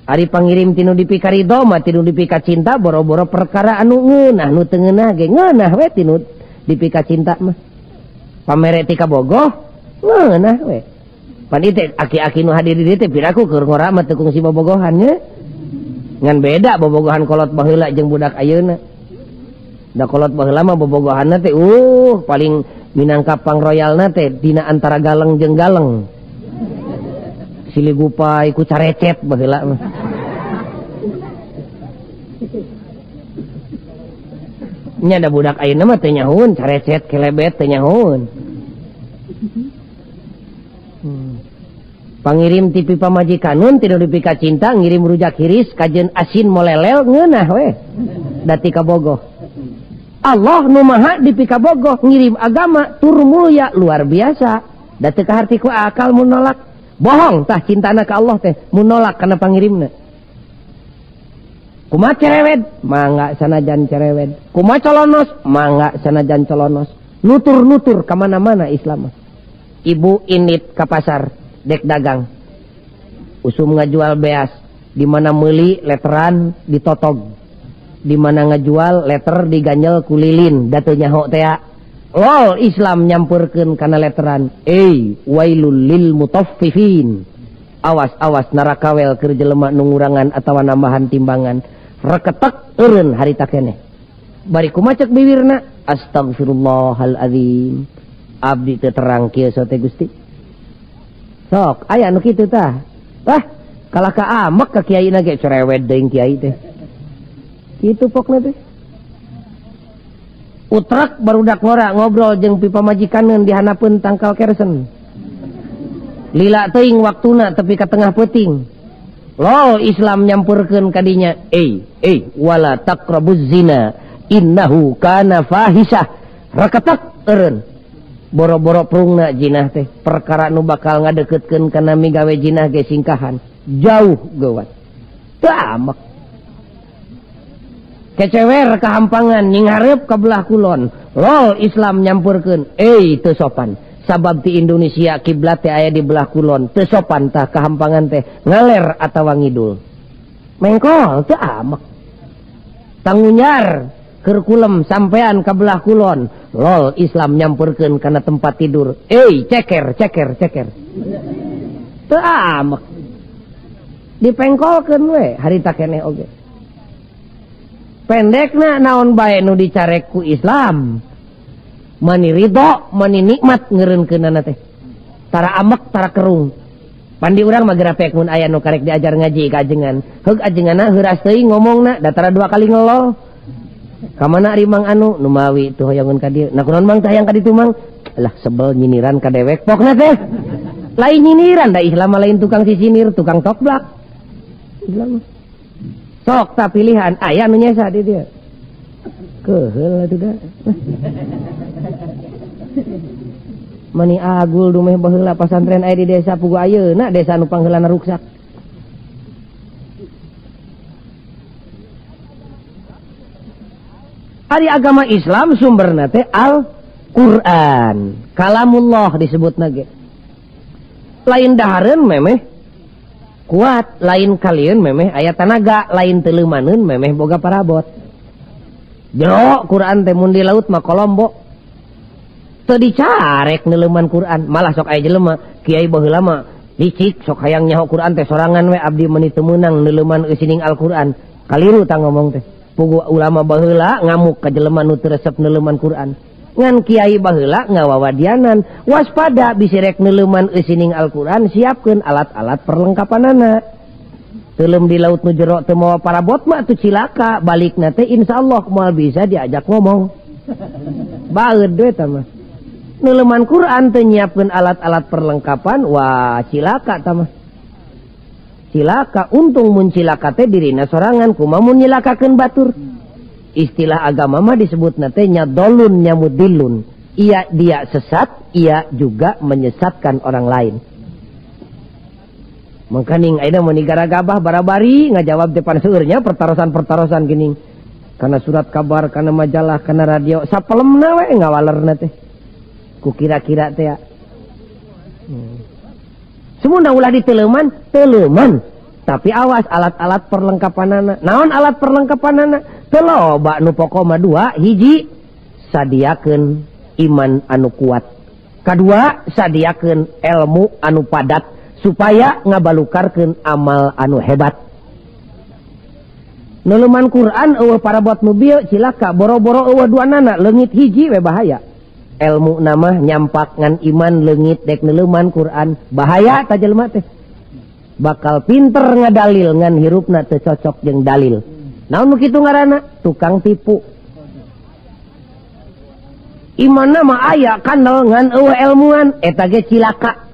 Ari pangirim tinu dipikarido mah tinu dipika cinta boro-boro perkara anu ngeunah nu teu ngeunah ge ngeunah we tinu dipika cinta mah. Pamere ti kabogoh ngeunah we. Pan ieu teh aki-aki nu hadir di dieu teh piraku keur ngora mah teu kungsi bobogohan nya. Ngan beda bobogohan kolot baheula jeung budak ayeuna. Da kolot baheula mah bobogohanna teh paling minangka pangroyalna teh dina antara galeng jeung galeng. Siligupai ku carecet baheula mah. Nya da budak ayeuna mah teu nyahueun carecet kelebet teu nyahueun. Pangirim TV pamajikanun tinu dipika cinta ngirim rujak hiris kajeun asin molelel ngeunah we. Da ti kabogoh. Allah nu maha dipika bogoh ngirim agama tur mulya luar biasa. Da teu kaharti ku akal mun nolak. Bohong tah cintana ka Allah teh mun nolak kana pangirimna. Kumaha cerewet? Mangga sanajan cerewet. Kumaha colonos? Mangga sanajan colonos. Nutur-nutur ka mana-mana Islam mah. Ibu init ka pasar dek dagang. Usum ngajual beas, di mana meuli letteran ditotog. Di mana ngajual letter diganjel ku lilin, da teu nyaho teh. Lol Islam nyampurkeun kana letteran. Wailul lil mutaffifin. Awas-awas narakawel keur jelema nu ngurangan atawa nambahan timbangan. Reketek eureun harita keneh. Bari kumaha cek biwirna? Astagfirullahalazim. Abdi teu terang kieu sote Gusti. Sok aya nu kitu tah. Wah, kalah ka amek ka kiai na ge cerewet deui kiai teh. Kitu pokna teh. Utrak barudak ngora ngobrol jeung pi pamajikaneun di hanapeun tangkal kersen. Lila teuing waktuna tepi ka tengah peuting. Lol Islam nyampurkeun ka dinya. Wala taqrabuz zina innahu kana fahisah. Reketek eureun. Boro-boro prungna jinah teh perkara nu bakal ngadeukeutkeun kana migawe jinah ge singkahan. Jauh geuwat. Teu amek. Kecewer kahampangan nyinghareup ka belah kulon. Lol Islam nyampurkeun. Teu sopan. Sabab ti Indonesia kiblat teh aya di belah kulon. Teu sopan tah kahampangan teh ngaler atawa ngidul. Mengkol teu amek. Tangunyar keur kulem sampean ka belah kulon. Lol Islam nyampurkeun kana tempat tidur. Ceker ceker ceker. Teu amek. Dipengkolkeun we harita keneh oge. Pendekna naon bae nu dicarek ku Islam. Mani ridho, mani nikmat ngeureunkeunana teh. Tara amek, tara kerung. Pandi urang mah gerapek mun aya nu karek diajar ngaji ka ajengan. Heug ajenganna heuras teuing ngomongna, da tara dua kali ngelol. Ka mana ari Mang anu nu mawi teu hoyongeun ka dieu. Nah kunaon Mang teh hayang ka ditu Mang? Lah sebel nyiniran ka dewek pokna teh. Lain nyiniran da Islam mah lain tukang sisinir, tukang tokblak. Islam mah. Sok tak pilihan aya nu nyesa di dieu. Keheul atuh da. Mani agul dumeh baheula pasantren aya di desa pugu ayeuna desa nu pangheulana ruksak. Ari agama Islam sumberna teh Al-Qur'an. Kalamullah disebutna ge. Lain dahareun memeh kuat, lain kalieun memeh aya tanaga, lain teuleumaneun memeh boga parabot. Jero Quran teh mun di laut mah kolombo. Teu dicarek neuleuman Quran, malah sok aya jelema kiai baheula mah licik sok hayang nyaho Quran teh sorangan we abdi meuni teu meunang neuleuman eusining Al-Qur'an. Kaliru tah ngomong teh. Pugu ulama baheula ngamuk ka jelema nu teu resep neuleuman Quran. Ngan kiai baheula ngawawadianan, waspada bisi rek neuleuman eusining Al-Qur'an, siapkeun alat-alat perlengkapanana. Teuleum di laut nu jero teu mawa parabot mah atuh cilaka, balikna teh insyaallah moal bisa diajak ngomong. Baeud we tah mah. Neuleuman Quran teu nyiapkeun alat-alat perlengkapan, wah cilaka tah mah. Cilaka, untung mun cilaka teh dirina sorangan, kumaha mun nyilakakeun batur. Istilah agama mah disebutna teh nyadolun nyamudilun. Ia dia sesat, ia juga menyesatkan orang lain. Mangkaning ayeuna mun digaragabah barabari ngajawab depan seueurnya pertarosan-pertarosan geuning. Kana surat kabar, kana majalah, kana radio, sapelemna we ngawalerna teh. Ku kira-kira teh ya. Semuna ulah diteleuman, teleuman. Tapi awas alat-alat perlengkapanana. Naon alat perlengkapanana? Teu loba nu pokok mah dua, hiji sadiakeun iman anu kuat. Kadua sadiakeun ilmu anu padat supaya ngabalukarkeun amal anu hebat. Nuluman Quran eueuh parabot nu bieu cilaka boro-boro eueuh duanana leungit hiji we bahaya. Ilmu nama nyampak ngan iman leungit dek neuleuman Quran bahaya ta jelema teh. Bakal pinter ngadalil ngan hirupna teu cocok jeung dalil. Naon nu kitu ngaranna? Tukang tipu. Imanna mah aya kandel ngan eueuh ilmuan eta ge cilaka.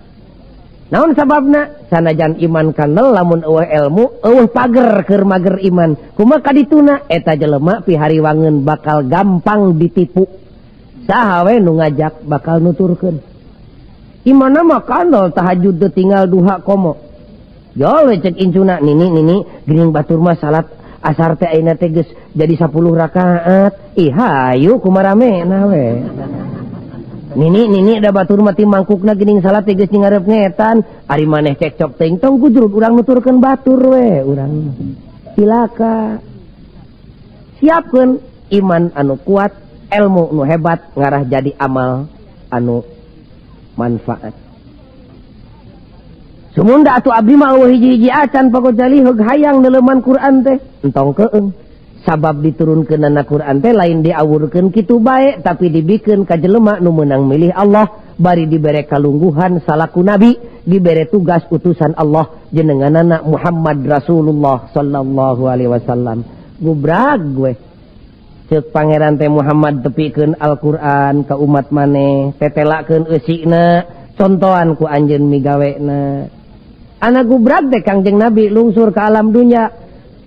Naon sababna? Sanajan iman kandel lamun eueuh ilmu eueuh pager keur mager iman. Kumaha kadituna eta jelema pihariwangeun bakal gampang ditipu. Saha we nu ngajak bakal nuturkeun. Imanna mah kandel tahajud teu tinggal duha komo. Jol we cek incuna nini nini geuning batur mah salat asar teh ayeuna teh geus jadi 10 rakaat. Ih hayu kumaramena we. Nini nini da batur mah ti mangkukna geuning salat teh geus ngarep ngetan. Ari maneh cekcok teuing tong gujrug urang nuturkeun batur we urang. Cilaka. Siapkeun iman anu kuat, ilmu nu hebat ngarah jadi amal anu manfaat. Sumunda atuh abdi mah eueuh hiji-hiji acan Pak Gojali heug hayang neuleuman Quran teh. Entong keung. Sabab diturunkeunana Quran teh lain diawurkeun kitu bae tapi dibikeun ka jelema nu meunang milih Allah bari dibere kalungguhan salaku nabi, dibere tugas utusan Allah jenenganana Muhammad Rasulullah sallallahu alaihi wasallam. Gubrag we. Ceuk pangeran teh Muhammad tepikeun Al-Qur'an ka umat maneh, tetelakeun eusina, contohan ku anjeun migawena. Anak gubrag teh Kangjeng Nabi lungsur ke alam dunya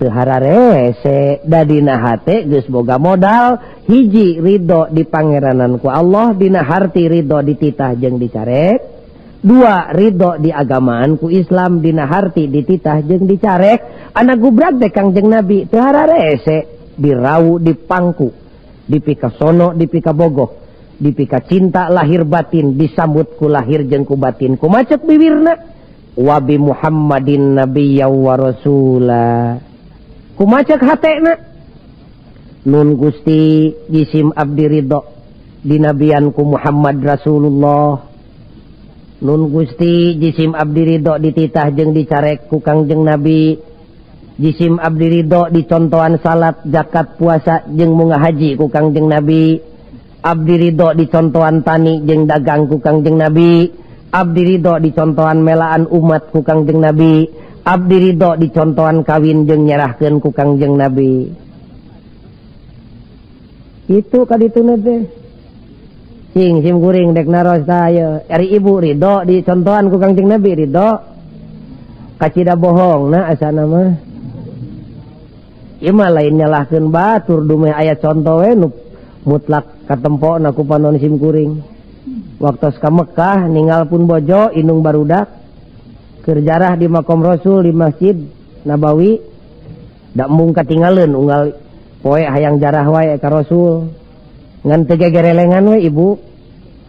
teu hararese dadina hate geus boga modal hiji ridho di pangeranan ku Allah dina harti ridho dititah jeung dicarek, dua ridho di agamaan ku Islam dina harti dititah jeung dicarek. Anak gubrag teh Kangjeng Nabi teu hararese dirau dipangku dipika sono dipika bogoh dipika cinta lahir batin disambut ku lahir jeung ku batin kumacek bibirna wabi Muhammadin nabiyya wa rasula. Kumacek hatena nun Gusti jisim abdi ridho dinabian ku Muhammad Rasulullah. Nun Gusti jisim abdi ridho dititah jeung dicarek ku Kangjeng Nabi. Jisim abdi ridho dicontohan salat zakat puasa jeung munggah haji ku Kangjeng Nabi. Abdi ridho dicontohan tani jeung dagang ku Kangjeng Nabi. Abdi ridho dicontohan melaan umat ku Kangjeng Nabi. Abdi ridho dicontohan kawin jeung nyerahkeun ku Kangjeng Nabi. Itu kadituna teh. Cing sim kuring dek naros tah ieu. Ari ibu ridho dicontohan ku Kangjeng Nabi ridho. Kacida bohong na asana mah. Ieu mah lain nyalahkeun batur dumeh aya contoh we nu mutlak katempona ku panon sim kuring. Waktu ka Mekah ninggal pun bojo inung barudak keur jarah di makom Rasul di Masjid Nabawi dak mung katingaleun unggal poe hayang jarah wae ka Rasul ngan teu gegerelengan we ibu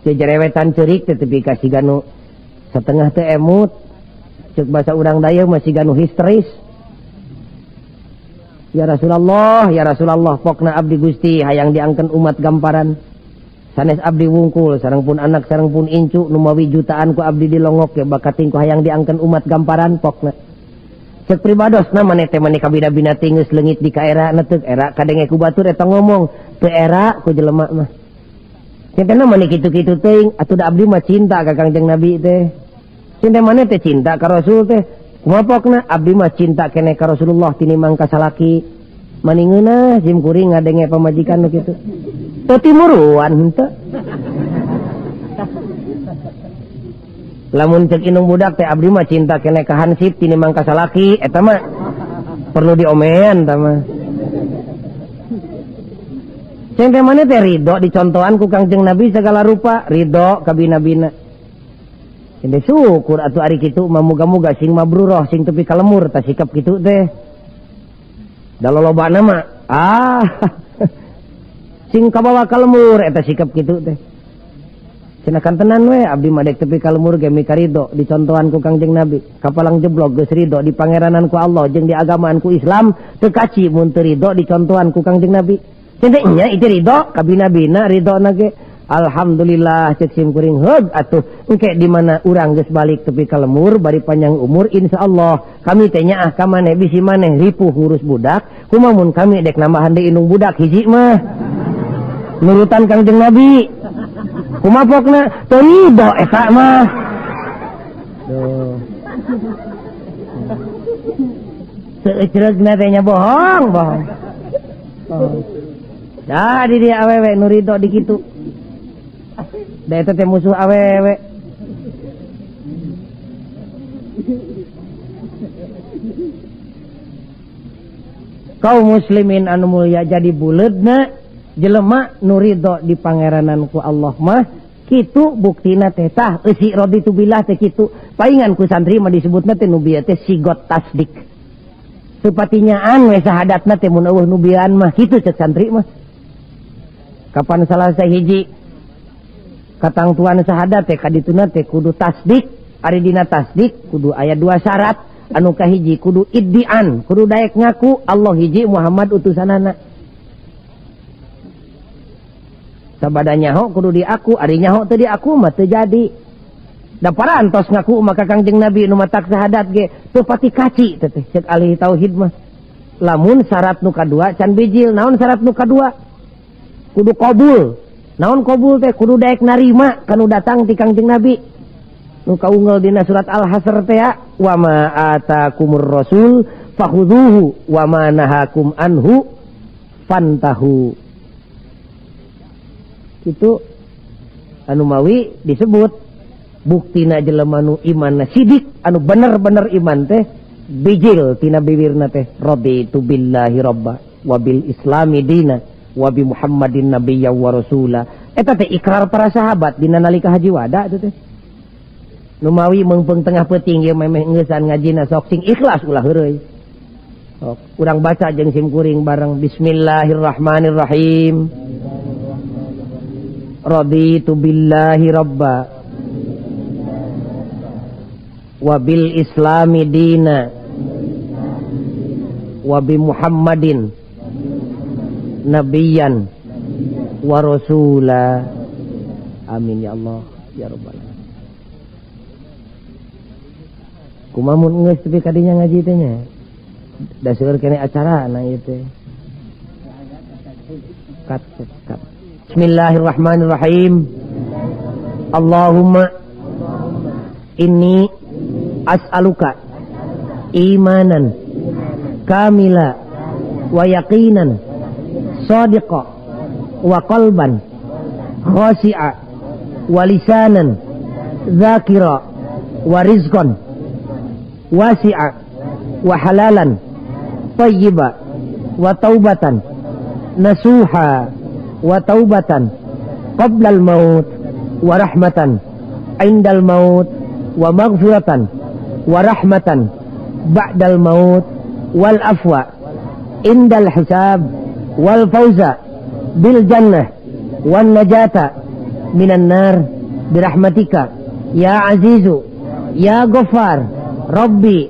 teu jerewetan ceurik teh tepi ka siga nu setengah teu emut ceuk basa urang dayeuh mah siga nu histeris. Ya Rasulullah, ya Rasulullah pokna abdi Gusti hayang diangkeun umat gamparan. Sanes abdi wungkul sareng pun anak sareng pun incu numawi jutaan ku abdi dilongok ya bakating ku hayang diangkeun umat gamparan pokna. Ceuk pribadosna maneh teh maneh kabina-bina geus leungit di kaera na teu era kadenge ku batur eta ngomong teu era ku jelema mah. Cintana maneh kitu-kitu teuing atuh da abdi mah cinta ka Kangjeng Nabi teh. Cinta maneh teh cinta ka Rasul teh. Kumaha pokna abdi mah cinta keneh ka Rasulullah tinimbang ka salaki. Maningeunah sim kuring ngadenge pamajikan nu kitu. Teu timuruan henteu. Lamun ceuk indung budak teh abdi mah cinta keneh ka hansip tinimbang ka salaki eta mah perlu diomean eta mah. Cinta maneh teh ridho dicontohan ku Kangjeng Nabi segala rupa, ridho kabina-bina. Cinta syukur atuh ari kitu mah muga-muga sing mabruroh sing tepi ka lemur tah sikap kitu teh. Da lolobana mah ah sing kabawa ka lemur eta sikap kitu teh. Cenah kantenan we abdi mah dek tepi ka lemur ge mikarido dicontohan ku Kangjeng Nabi. Kapalang jeblok geus rido di pangeranan ku Allah jeung di agamaan ku Islam teu kaci mun teu rido dicontohan ku Kangjeng Nabi. Cenah nya itu rido kabina-bina ridona ge. Alhamdulillah cek sim kuring heug atuh engke di mana urang geus balik tepi ka lemur bari panjang umur insyaallah kami teh nyaah ka maneh bisi maneh ripuh ngurus budak kumaha mun kami dek nambahan deui indung budak hiji mah nurutan Kangjeng Nabi kumaha pokna teu rido eta mah. Duh. Seucreugna teh nya bohong bohong. Oh. Jadi dia awewe nu rido di kitu. Da eta teh musuh awewe. Kaum muslimin anu mulia jadi buleudna jelema nu ridho di pangeranan ku Allah mah kitu buktina teh tah eusi raditu billah teh kitu. Paingan ku santri mah disebutna teh nu bieu teh sigot tasdik. Sepatinyaан we sahadatna teh mun eueuh nu bieuan mah kitu cek santri mah. Kapan salah sahiji katangtuan sahadat teh kadituna teh kudu tasdik, ari dina tasdik kudu aya dua syarat. Anu kahiji kudu iddian, kudu daek ngaku Allah hiji Muhammad utusanana. Sabada nyaho kudu diaku, ari nyaho teu diaku mah teu jadi. Da parantos ngaku maka Kangjeng Nabi nu matak sahadat ge teu pati kaci teh cek ahli tauhid mah. Lamun syarat nu kadua can bijil, naon syarat nu kadua? Kudu qabul. Naon qabul teh kudu daek narima kanu datang ti Kangjeng Nabi. Nu kaunggal dina surat Al-Hasr teh wa ma atakumur rasul fakhudhuhu wa ma nahakum anhu fantahu. Itu anu mawi disebut buktina jelema nu imanna sidik anu bener-bener iman teh bijil tina bibirna teh raditu billahi robba wa bil islami dina wa bi Muhammadin nabiyya wa rasula. Eta teh ikrar para sahabat dina nalika haji wada itu teh. Numawi meungpeung tengah peuting ieu memeh engeusan ngajina sok sing ikhlas ulah heureuy. Sok urang baca jeung sim kuring bareng bismillahirrahmanirrahim. Raditu billahi robba wa bil islami dina wa bi Muhammadin nabiyan wa rasula. Amin ya Allah ya rabbal alamin. Kumaha mun geus tepi ka dinya ngaji teh nya? Da seueur keneh acara na ieu teh. Kat kat. Bismillahirrahmanirrahim. Allahumma inni as'aluka imanan kamila wa yaqinan sadiqa wa qalban khashi'a wa lisanan dzakira wa rizqan wasi'a wa halalan tayyiba wa taubatan nasuha wa taubatan qabla al-maut wa rahmatan indal maut wa maghfiratan wa rahmatan ba'dal maut wal afwa indal hisab wal fauza bil jannah wan najata minan nar birahmatika ya azizu ya ghaffar Rabbi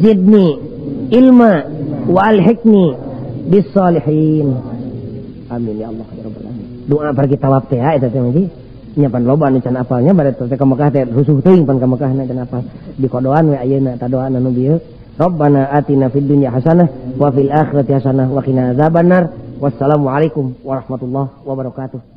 zidni ilma wa alhiqni bis salihin. Amin ya Allah ya rabbal alamin. Doa pergi tawaf teh eta teh mah nya pan loba anu can apalnya bare teh ka Mekah teh rusuh teuing pan ka Mekah na can apal. Dikodoan we ayeuna ta doana nu bieu. Rabbana atina fid dunya hasanah wa fil akhirati hasanah wa qina adzabannar. Wassalamualaikum warahmatullahi wabarakatuh.